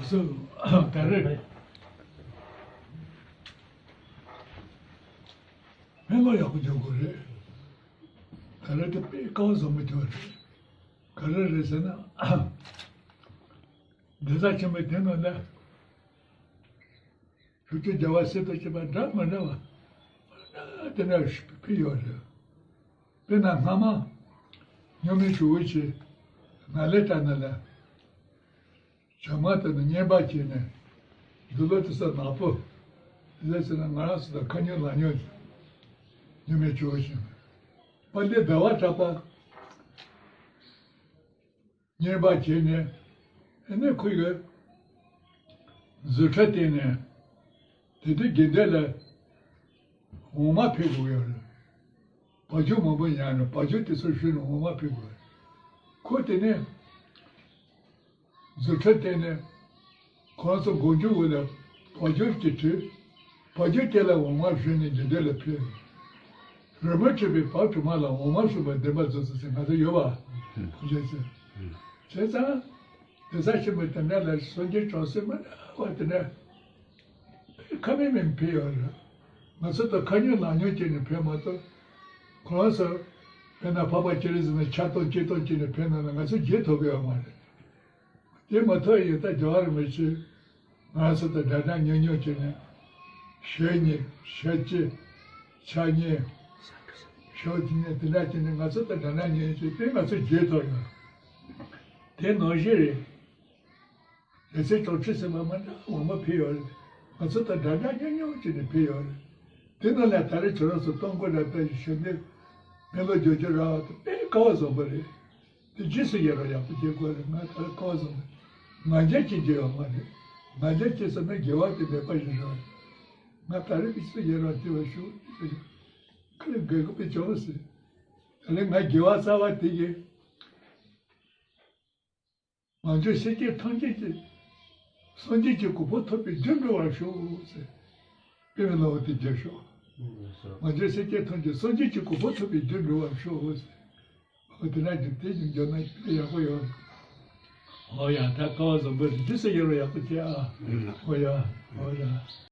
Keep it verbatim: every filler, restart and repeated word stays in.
སོ། ད་རེས་སྨན་ཁང་ཡག་པོ་འཇོག་དགོས་རེད། ད་རེས་དེ་དཔེ་དཀའ་བ་བཟང་པོ་བྱུང་བ་རེད། ག་རེ་རེད་ཟེར་ན། གདན་ས་ཆེན་པོ་དེ་ནང་ལ་ཆོས་ཀྱི་རྒྱལ་བ་སྲས་དང་བཅས་པ་འདྲ་མི་འདྲ་བ་དེ་འདྲ་ཕུལ་ཡོད་རེད། དཔེར་ན་སྔ་མ་སྨྱུག་མའི་ཇོ་བོ་རྗེ་ནཱ་ལེནྡྲ་ནང་ལ། བྱ་མ་དེ་ནི་བསྙེན་པ་བྱས་ནས། འདི་ལོ་དེ་ས་ནག་པོ། དེ་ལས་ཟེར་ན་ང་རང་ཚོ་དང་ཁ་ཉོན་ལག་ཉོན་ཉོན་མེད་བྱུང་ཞིང་། པ་འདི་ཟླ་བ་གྲགས་པ་བསྙེན་པ་བྱས་ནས། ཨ་ནི་ཁོ་ཡི་རྫུ་འཕྲུལ་བསྟན་ནས། དེ་དུས་དགེ་འདུན་ལ་འོ་མ་ཕུལ་དགོས་ཡོད་རེད། བ་ཕྱུགས་མང་པོ་ཉར་ནས་བ་ཕྱུགས་དེ་ཚོ་ཞོན་ནས་འོ་མ་ཕུལ་དགོས་རེད། ཁོ་དེ་ནས། རྫུ་འཕྲུལ་བསྟན་ནས། ཁོ་རང་ཚོ་སྒོ་མཇུག་འོག་ལ་བ་ཕྱུགས་ཀྱི་ཁྲི། བ་ཕྱུགས་དེ་ལ་འོ་མ་བཞོན་ནས་དགེ་འདུན་ལ་ཕུལ། རོལ་མོ་ཁྲིད་པའི་བ་དྲུག་མ་ལ་འོ་མ་བཞོན་པ་འདོན་པ་རྫོགས་སོ་ཟེར་ང་ཚོ་ཡོད་པ། ཕུགས་རྒྱལ་ཚོས། བྱས་ཙང་། གདན་ས་ཆེན་པོ་དེ་འདྲ་ལ་སངས་རྒྱས་བྱང་སེམས་མ་འདྲ་བ་དེ་འདྲ། ཁ་མེད་མེད་ཕེབས་ཡོད་རེད། ང་ཚོ་ད་ཁ་ཉོན་ལག་ཉོན་བྱས་ནས་ཕེབས་མ་གཏོགས། ཁོ་རང་ཚོ། དཔེར་ན་འཕགས་པ་སྤྱན་རས་གཟིགས་ནས་ཕྱག་སྟོང་སྐྱེས་སྟོང་བྱས་ནས་ཕེབས་ན་ལ་ང་ཚོ་རྗེས་ཐོབ་ཡོད་མ་རེད། དེ་མ་ཐོབ་ཡོད་ད་རྒྱ་གར་མི་ཆེ། ང་ཚོ་ད་འདྲ་འདྲ་ཉོན་ཉོན་བྱས་ནས། ཞལ་ཉེ་ཞལ་ལྕེ། ཕྱག་ཉེ། ཞོ་དེ་ནས་དེ་འདྲ་བྱས་ནས་ང་ཚོ་ད་འདྲ་འདྲ་ཉོན་བྱས་དེ་ང་ཚོ་རྗེས་ཐོབ་ཡོད། དེ་ནང་བཞིན་རེད། རྒྱལ་སྲས་བྱང་ཆུབ་སེམས་དཔའ་མ་འདྲ་འོ་མ་ཕུལ་ཡོད་རེད། ང་ཚོ་ད་འདྲ་འདྲ་ཉོན་ཉོན་བྱས་ནས་ཕུལ་ཡོད་རེད། དེ་ནང་ལ་ད་རེས་ཁྱོད་རང་ཚོ་གཏོང་དགོས་ལ་དཔེ་ཞུ་འདི་མི་ལོ་བརྗོད་རྒྱུ་ར་བ་དེ་དཔེ་དཀའ་བ་བཟང་པོ་རེད། དེ་རྗེས་སུ་ཡི་རང་ཡག་པོ་བྱེད་དགོས་རེད། ང་ད་དཀའ་བ་བཟང་པོ་ང་རྒྱལ་གྱི་རྒྱལ་བ་མ་རེད། ང་རྒྱལ་གྱི་ས་ན་དགེ་བ་དེ་མེད་པ་ཡིན་ར། ང་ད་རེས་དེ་ཚོ་ཡི་རང་དེ་བ་ཞུ་ཁ་ལ་དགེ་གི་དཔེ་བྱུང་ཟེར། ད་རེས་ང་དགེ་བ་རྩ་བ་དེ་ཡིན། མ་བྱོན་སེམས་ཅན་ཐམས་ཅད་ཀྱིས། སངས་རྒྱས་ཀྱི་གོ་འཕང་ཐོབ་པའི་རྒྱུར་འགྲོ་བར་ཤོག་ཟེར། དཔེ་མི་སླ་བོ་དེ་རྒྱབ་ཤོག་མ་བྱོན་སེམས་ཅན་ཐམས་ཅད་སངས་རྒྱས་ཀྱི་གོ་འཕང་ཐོབ་པའི་རྒྱུར་འགྲོ་བར་ཤོག་ཟེར། འོ་དེ་ན་འདི་དེ་བཞིན་འཇོག་ན་དཔེ་ཡག་པོ་ཡོད། འོ་ཡ་ད་དཀའ་བ་བཟང་པོ་རེད། རྗེས་སུ་ཡི་རང་ཡག་པོ་བྱེད་ཨ། འོ་ཡ། འོ་ཡ།